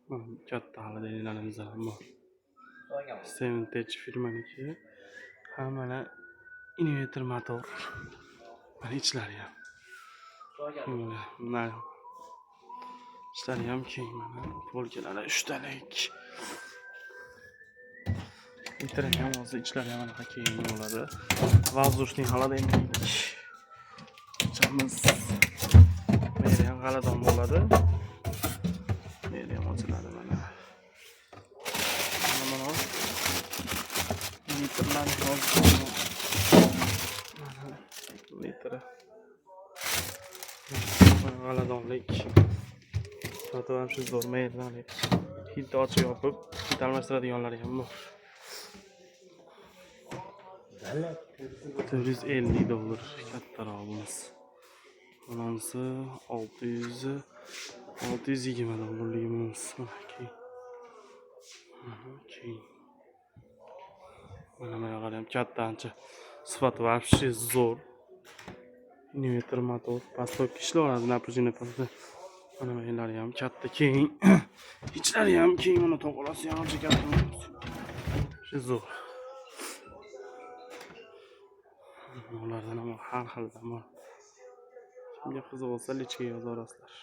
Mana katta холодильник larimiz ham bor. Seventech firmaniki. Ha, mana inverter motor. Mana ichlari ham. Mana ichlari ham keng mana. Полка lari uchtalik. Litri ham hozir ichlari ham anaqa keng bo'ladi. Воздушный холодильник. Ochamiz. Bu yeri ham g'aladon bo'ladi. Bu yeri ham ochiladi mana. Mana litrlarni hozir mana litri. Mana g'aladonlik. Sifati ham shu zo'r maydan hid ochib yopib, hid almashtiradiganlari ham bor. $450 kattaroq bunisi. Bunisi 600 620 dollarligi bunisi. Mana keyin. Mana keyin. Mana buyoqlar ham katta ancha. Sifati вообще zo'r. Inverter motor, pastki ishlayveradi напряжение pastda. Mana bu yerlari ham katta keng. Ichlari ham keng, mana to'g'rasi ham ancha katta. Shu zo'r. Ulardan ham har xildan bor. Kimga qiziq bo'lsa, личка ga yozaverasizlar.